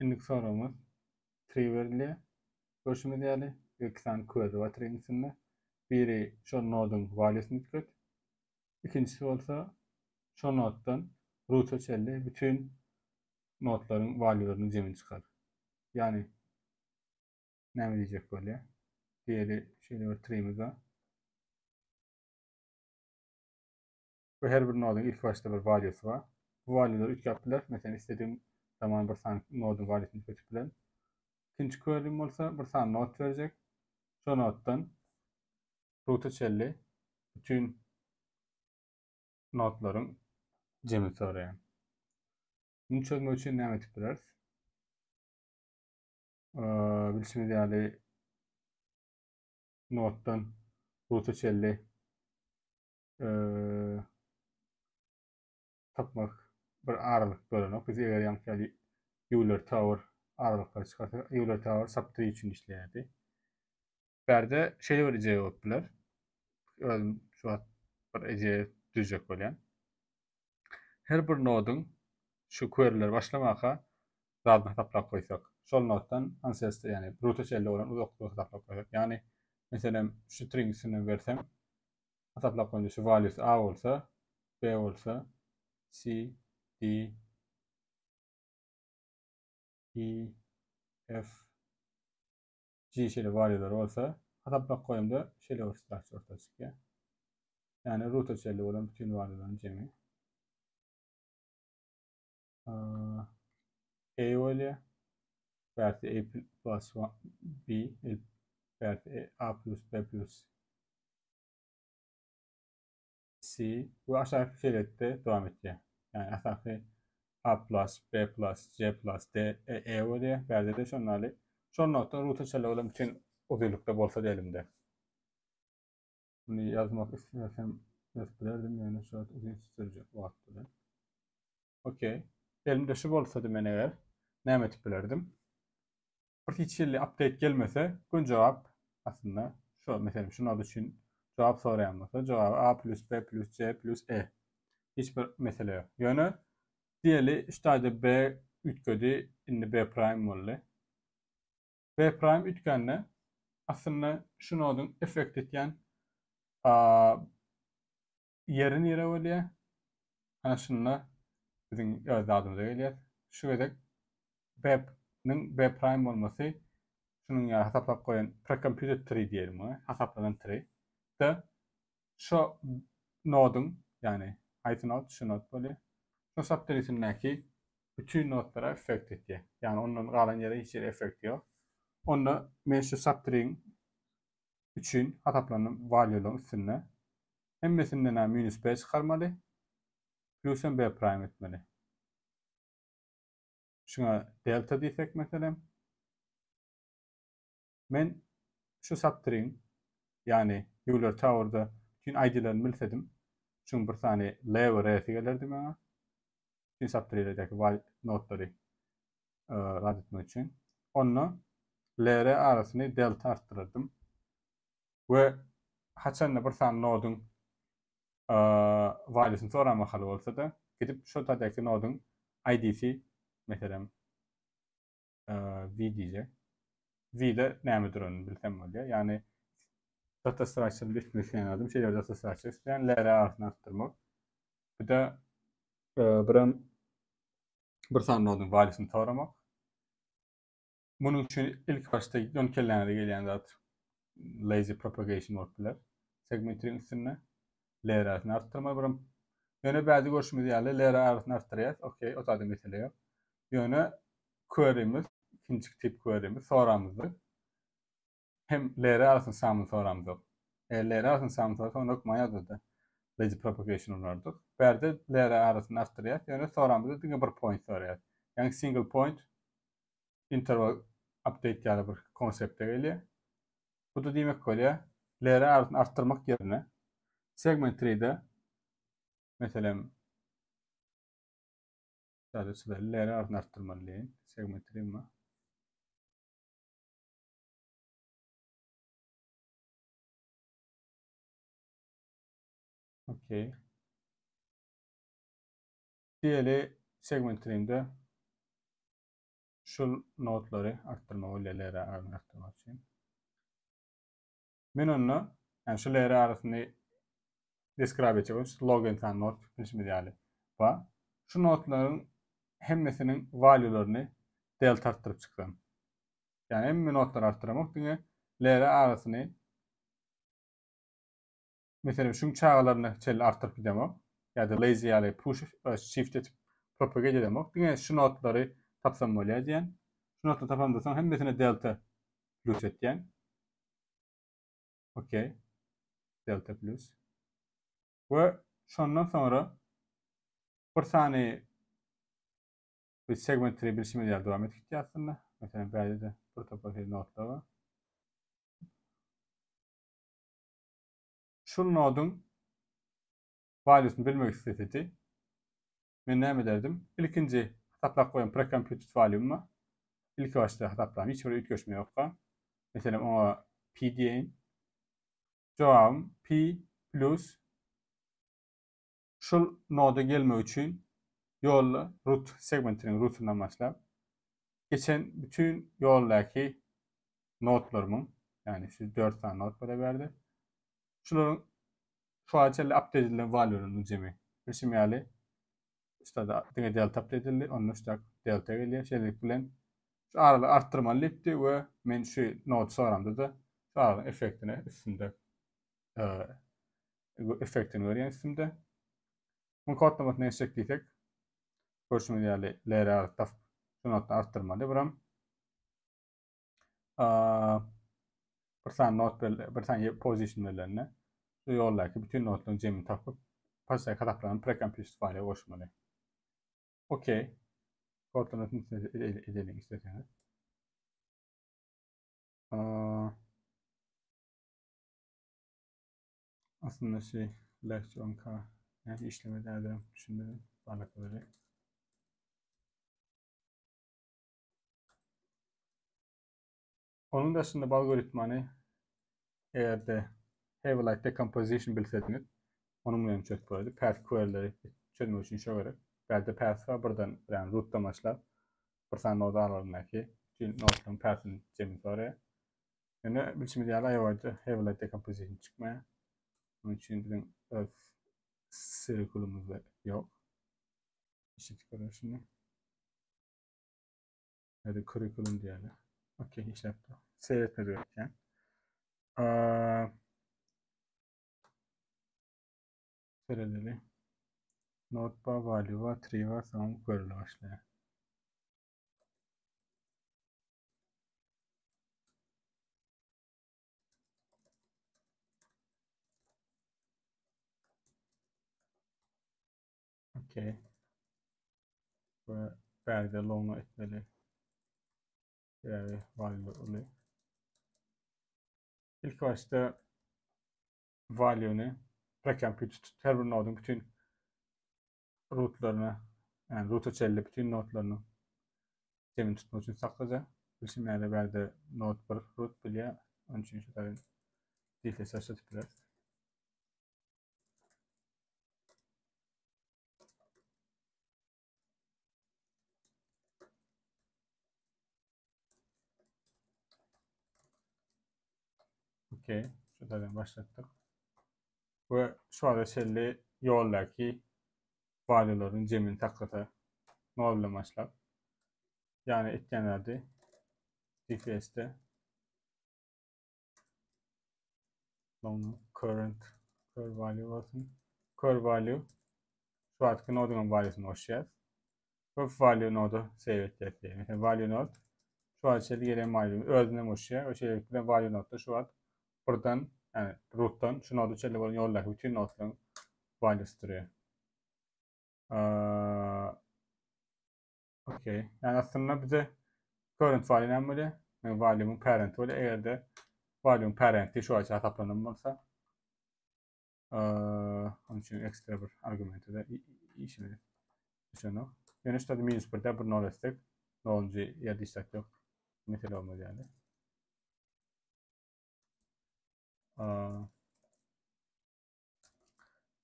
Indiki soragymyz tree berilýär. Görşümiz ýaly, iki sany query bar tree'niň içinde. Biri şol noduň value'syny üýtget. Ikinjisi bolsa şol noddan root'a çenli bütün nodlaryň value'larynyň jemini çykar. Ýagny näme diýjek bolýar? Diýeli şeýle bir tree'miz bar. Bu her bir noduň ilk başda bir value'sy bar. Bu value'lar üýtgäp biler. Meselem, istediğim zaman bir sany noduň value'syny üýtgedip bilerin. İkinji query'm bolsa bir sany nod berjek. Şo noddan root'a çenli bütün nodlaryň jemini soraýan. Bunu çözmek üçin näme edip bileris? Bilşimiz ýaly noddan root'a çenli tapmak bir aralyk bolanok. Biz eger ýaňky ýaly Euler Tower aralyklary çykarsak, Euler Tower subtree üçin işleýärdi. Bärde şeýle bir ideýa bolup biler. Özüm şu wagt bir ideýa düzjek bolýan. Her bir noduň şu queryler başlamaka zadyny hasaplap goýsak, şol noddan ancestor, ýagny root-a çenli bolan uzaklygy hasaplap goýsak. Ýagny meselem şu string üstünden bersem, hasaplap goýanda şu values A bolsa, B bolsa, C, D, E, F, G şeýle valuelar bolsa, hasaplap goýanda şeýle bir structure orta çykýar. Ýagny root-a çenli bolan bütün valuelaryň jemi. A bolýar. Bärsi A plus B, bärsi A plus B plus C we aşaky şeýlelikde dowam etýär. Ýagny aşaky A plus, B plus, C plus, D, E, E bolýar. Bärde-de şonda ýaly. Şol nokta root çenli bolan bütün uzynlykda bolsa diýelim-de. Muny ýazmak islesem ýazyp bilerdim, ýöne şu wagt uzyn sürjek wagt bilen. Okey. Elimde şu bolsady men eger näme edip bilerdim? Bir hiç hili update gelmese, gün jogap aslynda şu meselem şu nod üçin jogap soraýan bolsa, jogaby A plus B plus C plus E. Hiç bir mesele ýok. Ýöne diýeli şu taýda B üýtgedi, indi B prime boldy. B prime üýtgände aslynda şu noduň effekt etýän ýeri nire bolýar? Ana şunda biziň öz zadymyza gelýär. Şu gezek B-niň B prime bolmasy şunuň ýaly hasaplap goýan precomputed tree diýelim muňa, hasaplanan tree. De şu noduň, ýagny haýsy nod? Şu nod bolýar. Şu subtreesindäki bütün nodlara effekt etýär. Ýagny ondan galan ýere hiç ýere effekt ýok. Onda men şu subtreeň üçin hasaplanan valuelaryň üstünde hemmesinden hem minus b çykarmaly, plus hem b prime etmeli. Şuna delta diýsek meselem, men şu substring, ýagny Euler Tower'da bütün ID-lerini bilsedim, şuň bir sany L we R-si gelerdi maňa. Bütün subtreelerdäki nodlary rad etmek üçin. Onda LR arasyny delta artdyrardym. We haçanda bir sany noduň value'sini soran mahaly bolsa-da, gidip şo tadaki noduň ID-si, meselem, V diýjek. V-de näme duranyny bilsem bolýar. Ýagny data structure-ny üstüne isleýän adam şeýle bir data structure isleýän, LR arasyny artdyrmak. Bu da birem bir sany noduň value'sini soramak. Munuň üçin ilk başda ýön kelläňize gelýän zat lazy propagation bolup biler. Segmentriň üstünde LR-sini artdyrmaly birim. Ýöne bäde görşümiz ýaly LR arasyny artdyrýas. Okey, o taýda mesele ýok. Ýöne query'miz, ikinji tip query'miz soramyzda hem LR arasyny samyny soramyzok. Eger LR arasyny samyny sorasa, onda hökman ýazardy. Lazy propagation ulanardyk. Bärde LR arasyny artdyrýas, ýöne soramyzda diňe bir point soraýas. Ýagny single point interval update ýaly bir konsepte gelýär. Bu da diýmek bolýar, LR arasyny artdyrmak ýerine segment tree'de meselem Sadece LR arasyny artdyrmaly diýeýin. Segment tree mi? Okey. Diýeli segment tree'de. Şul nodlary artdyrmak bolýar LR arasyny artdyrmak üçin. Men onda, ýani şu LR arasyny describe etjek bolsam, log n sany nod bilşimiz ýaly bar. Şu nodlaryň hemmesiniň valuelaryny delta artdyryp çyksam. Ýani hemme nodlary artdyramok, diňe LR arasyny Meselem, şuň çagalaryna çenli artdyryp gidemok. Ýa-da lazy ýaly push e, shift edip propagate edemok. Diňe şu notlary tapsam bolýar diýen. Şu notlary tapamda soň hemmesine delta plus etýän. Okey. Delta plus. We şondan soňra bir sany bir segment tree bilşimiz ýaly dowam edip gitýär aslynda. Meselem, bärde bir topar notlar bar. Şul noduň valuesyny bilmek istesedi, men näme ederdim? Ilkinji hasaplap goýan precomputed value'ym bar. Ilki başda hasaplan, hiç bir üýtgeşme ýokka. Meselem, oňa p diýeýin. Jogabym p plus şul noda gelmek üçin ýolda root segmentiniň rootundan başlap geçen bütün ýoldaky nodlarymyň, ýagny şu 4 sany nod bar bärde. Şularyň şu wagta çenli update edilen valuelarynyň jemi. Bilşim ýaly, şurada diňe delta update edildi, onda şu delta gelýär. Şeýlelik bilen şu aralygy artdyrmaly diýipdi we men şu nody soramda-da şu aralygyň effektini üstünde effektini görýän üstünde. Muň kodlamasyny geçjek diýsek, görşüňiz ýaly LR tap şu notny artdyrmaly buram. Bir sany not belli, bir sany position bellenende şu ýoldaky bütün notlaryň jemini tapyp, paşa hasaplanan precomputed faýla goşmaly. Okey. Kodlamasyny edeliň isteseňiz. Aslynda şu lecture 10K yani işleme derdim düşünmedim. Barlak böyle. Onun daşynda bu algoritmany eger-de Heavy-Light Decomposition bilsediňiz, onuň bilen çözüp bolardy. Path query'leri çözmek üçin şo gerek. Bärde path bar, birden yani root'dan başlap bir sany node aralygyndaky bütün nodlaryň path'ini jemini soraýar. Ýöne bilşimiz ýaly IOI-da Heavy-Light Decomposition çykmaýar. Onuň üçin biziň öz sirikulumyzda ýok. Işletip görelim şunu. Hadi curriculum diýeli. Okey, işläp dur. Save etmedi öýtýän. Seredeli. Node bar, value bar, tree bar, soň görülip başlaýar. Okey. We bärde long'a etmeli. Sebäbi value uly. İlk başda value'ny precompute her bir node'un bütün rootlaryna, yani root'a çenli bütün nodlaryny jemini tutmak üçin saklaja. Bilşim ýaly bärde node bir root bilýär. Onun üçin şu taýdan DFS başlatyp bileris. Okey, şu taýdan başlatdyk. We şu arada çenli ýoldaky valuelaryň jemini saklasa 0 bilen başlap. Ýagny etýän zady DFS-de long current cur value bolsun. Cur value şu wagtky noduň valuesyny goşýar. We value nodu save etýär diýýär. Mesela value node şu wagt çenli gelen value özüne goşýar. We şeýlelik bilen value node şu wagt buradan yani root'tan şu nodu çenli bolan ýoldaky bütün nodlaryň value'si durýar. Okey. Yani aslında bize current value näme bolýar? Yani value'un parent bolýar. Eger de value'un parenti şu açı hasaplanan bolsa, onun üçin ekstra bir argumenti de işimiz düşenok. Ýöne şu minus 1-de bir nol etsek, noluncu ýerde işlek ýok. Mesele olmaz yani.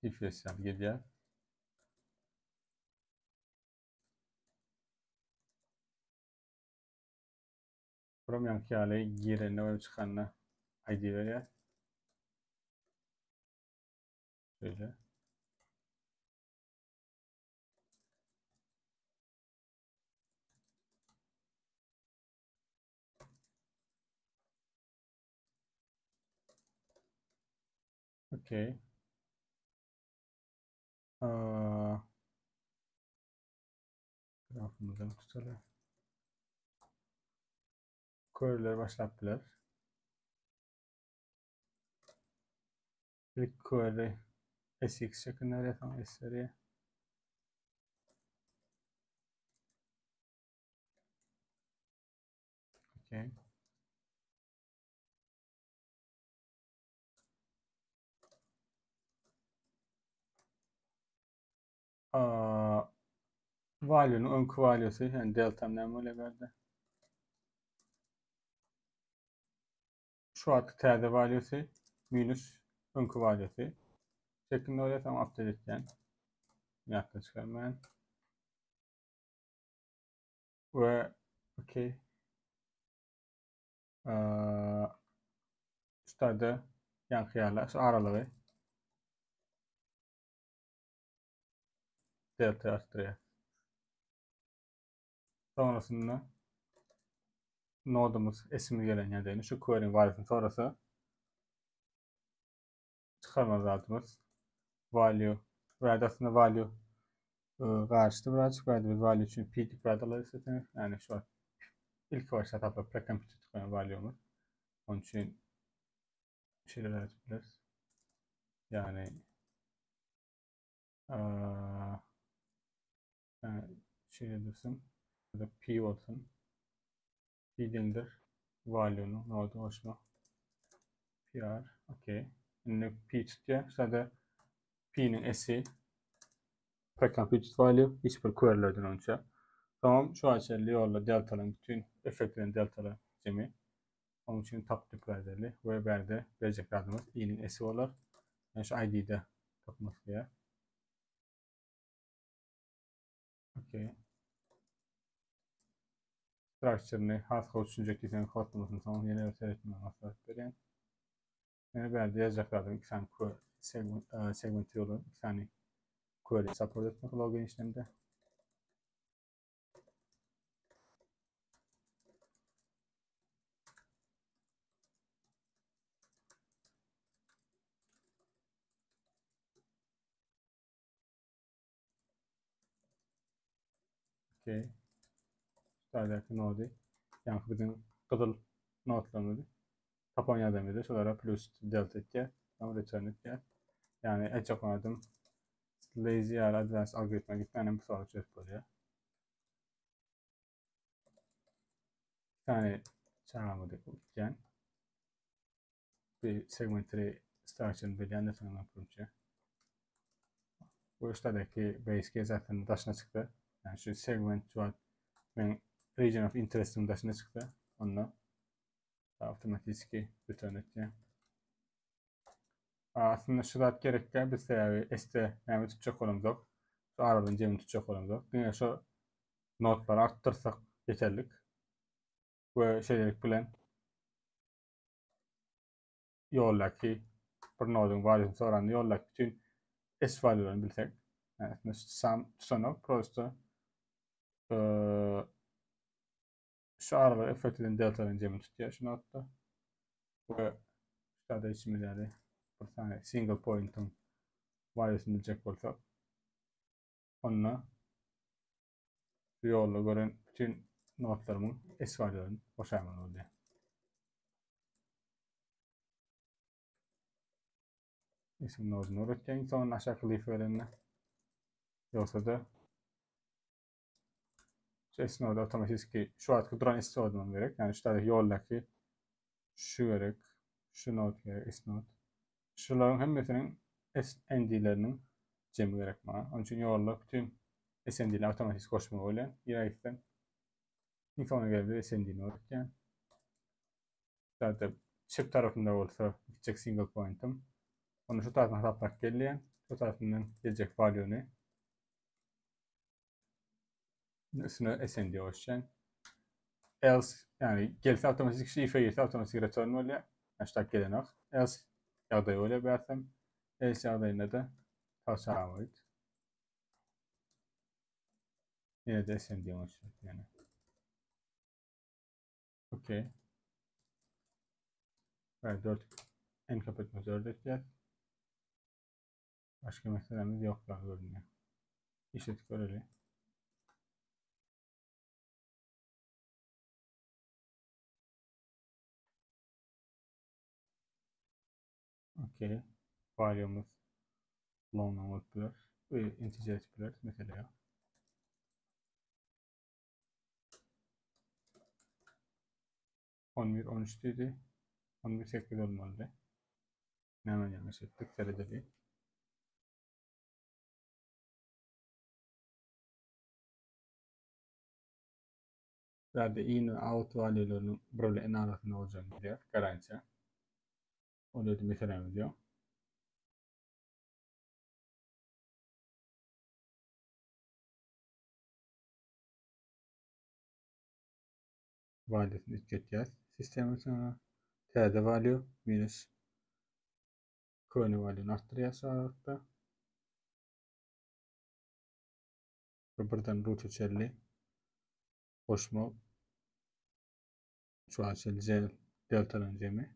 If gelýär. Buram ýaňky ýaly girende we çykanda ID berýär. Şeýle. Okey. Aa, grafymyzdan tutaly. Query'ler başlap biler. İlk query SX şeklinde verýär, S verýär. Okey. Value'nun öňki value'sy, yani delta näme bolýar bärde? Şu wagtky täze value'sy minus öňki value'sy. Şeklinde bolýar, soň update etýän. Ýatdan çykarmaýan. We okey. Şu taýda ýaňky ýaly şu aralygy delta artdyrýar. Sonrasynda nodumuz esimiz gelen ýagdaýyny şu query value'sini sorasa çykarmaly zadymyz value we aslynda value garyşdy birazcık we biz value üçin p diýip ýazylar isleseňiz ýani şu wagt ilki başda tapyp precompute koýan value'umyz onun üçin şeýle ýazyp bileris ýani şeýle dursun p bolsun p deňdir value-nyň nody goşmak pr okey indi p tutýar şurada p-niň s-i precomputed value hiç bir querylerden onça soňam şu açarly ýolla deltalaryň bütün effektlerini deltala jemi Onuň üçin tap deprazeli we bärde berjek zadymyz i-niň s-i bolar. Yani şu ID-de tapmak isleýär. Okey. Structure-ni has gowy düşünjek diýseňiz kodlamasyny soň ýene bir seretmegi maslahat berýän. Ýene bärde ýazjak zadym iki sany segment, e, segment ýoly, iki sany query support etmek login işlemde. Okey. Şuradaki nody. Yani bizim gyzyl notlarymyzy tapan ýagdaýymyzda şolara plus delta etýär. Soň return etýär. Yani etjek adym lazy ýaly advanced algoritma gitmän bu soragy çözüp bolýar. Bir tane çagamyzy gitýän. Bir segmentary structure-ny bilýän de soňra görünçe. Bu işlerdeki base case zaten daşyna çykdy. Yani şu segment şu men region of interest'in daşyna çykdy. Onda avtomatiki return etýär. Aslynda şu zat gerekkä biz sebäbi S-de näme tutjak bolamzok. Şu aralygyň jemini tutjak bolamzok. Diňe şu notlary artdyrsak ýeterlik. We şeýlelik bilen ýoldaky bir noduň valuesyny soranda ýoldaky bütün S valuelaryny bilsek, yani sum tutanok, prosto şu aralar effekt eden deltalaryň jemini tutýar şu notda. We şurada içimiz ýaly bir sany single pointiň valuesyny biljek bolsak, onda şu ýolda gören bütün notlarymyň S valuelaryny goşaýmaly bolýar. Isim noduny öwretýän soň aşaky leaf berende. Ýogsa-da şu S nody otomatiki şu wagtky duran S nodundan gerek. Yani şu taýda ýoldaky şu gerek, şu nod gerek, S nod. Şularyň hemmesiniň SND-leriniň jemi gerek maňa. Onun üçin ýolda bütün SND-leri otomatik goşmaly bolýar. Ýere gitsem iň soňuna gelip SND-ni öwretýän. Zaten çep tarapynda bolsa gitjek single pointim. Onu şu tarapdan hasaplap gelýän. Şu tarapyndan geljek value-ny üstüne SND goşýan. Else yani gelse otomatik şu if'e girse otomatik return bolýar. Hashtag gelenok. Else ýagdaýy bolýar bärsem. Else ýagdaýynda da tagçagamyt. Ýene de SMD oňuşýar ýene. Okey. Ve 4 en köpeltme 4 etýär. Başga meselemiz ýok ýaly görünýär. Işletip göreli. Okey. Value'umuz long bolup biler. Integer etip biler. Mesele ýok. 11 13 diýdi. 11 8 olmalydy. Näme ýalňyş etdik seredeli. Bärde in we out value'leriniň bir bilen n arasynda boljagyny bilýär, garantiýa. Ol ýerde meselämiz ýok. Value'sini üýtgetýäs sistema soňra. Täze value minus köne value'ni artdyrýas şu aralykda. Ve birden root'a çenli goşmak şu an çenli C delta'nın jemi.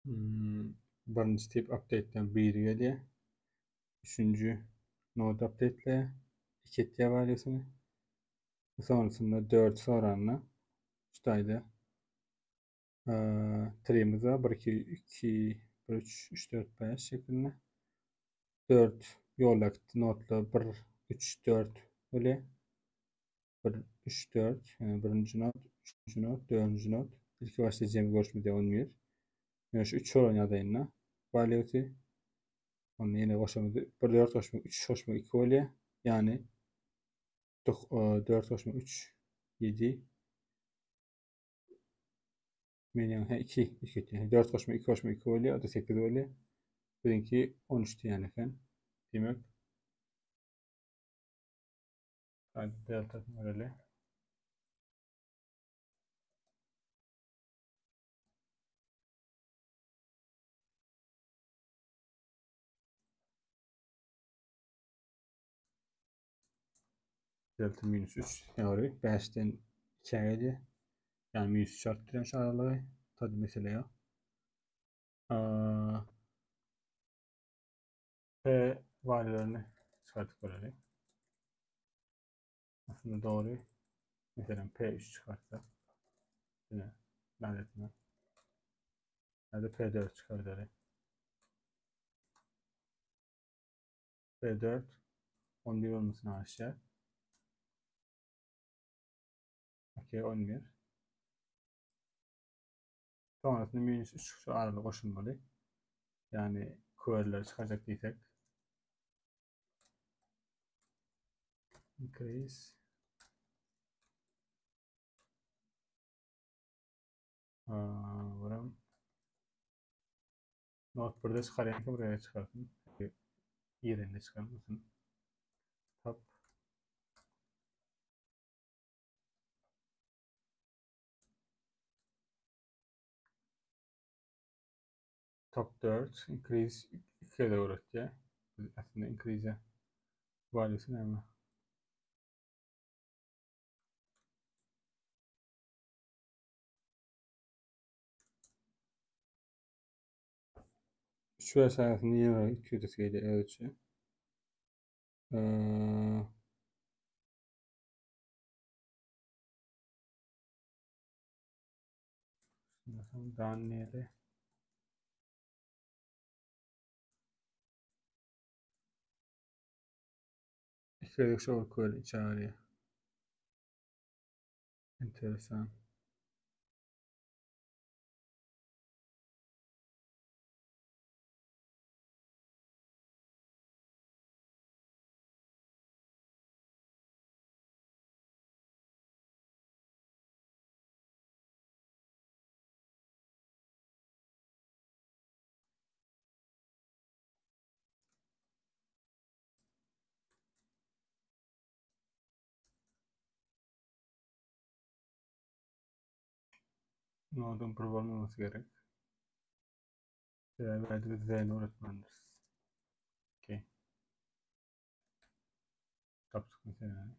Hmm, birinji tip update'den biri gelýär. Üçünji node update'leýär. 2 etýär value'sini. Sonrasynda 4 soranda şu taýda tree'miz var. 1 2 2 1 3 3 4 5 şeklinde. 4 ýola gitdi nodla 1 3 4 öyle. 1 3 4 yani birinji nod, üçüncü nod, dördüncü nod. İlk başta cemi görüşmede 11. Yani şu 3 olan ýagdaýynda value'si onu ýene goşamyz 1 4 goşmak 3 goşmak 2 bolýar. Yani 4 goşmak 3 7 Men ýa 2 2 yani 4 goşmak 2 goşmak 2 bolýar, o da 8 bolýar. Birinki 13 diýen eken. Demek Hadi delta göreli. Delta minus 3 teori 5'ten 2'ye gelýär. Yani minus 3 artdyrýan şu aralygy. Tabi mesele ýok. P valuelerini çıkartıp görelim. Aslında doğru. Mesela P3 çıkarsa yine lanetine. Ya da P4 çıkar P4 11 olmasını aşağı. Okey 11. Sonrasında minus 3 şu arada goşulmaly. Yani query'ler çıkacak diýsek. Increase. Buram. Not burada çıkaryan buraya çıkarsın. Yerinde çıkarmasın. Top. Top 4 increase 2'ye de uğratıyor. Aslında increase'e value'si ne? Şu esasında yine 200 geliyor ölçü. Ee, Daha nere? İki şu query çağırıyor. Enteresan. Noduň bir bolmamasy gerek. Sebäbi biz Z-ni öwretmändiris. Okey. Tapdyk meseläni.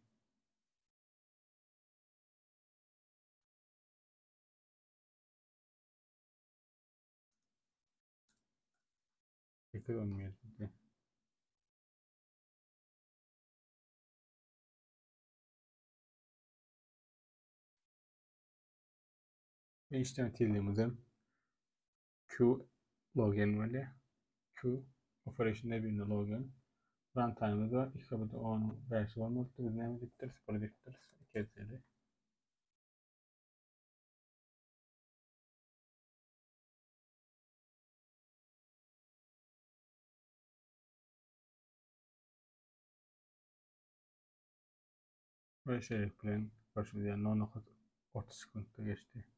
8 11 dedi. Ve işlem tizliğimiz Q log n bolýar. Q operation birinde log n. Runtime'da 2 kabada 10 5 bolmalydyr. Biz näme diýipdiris? Bir diýipdiris. 2 etseli. Ve şeýlelik bilen görşümiz ýaly 0.30 sekuntda geçdi.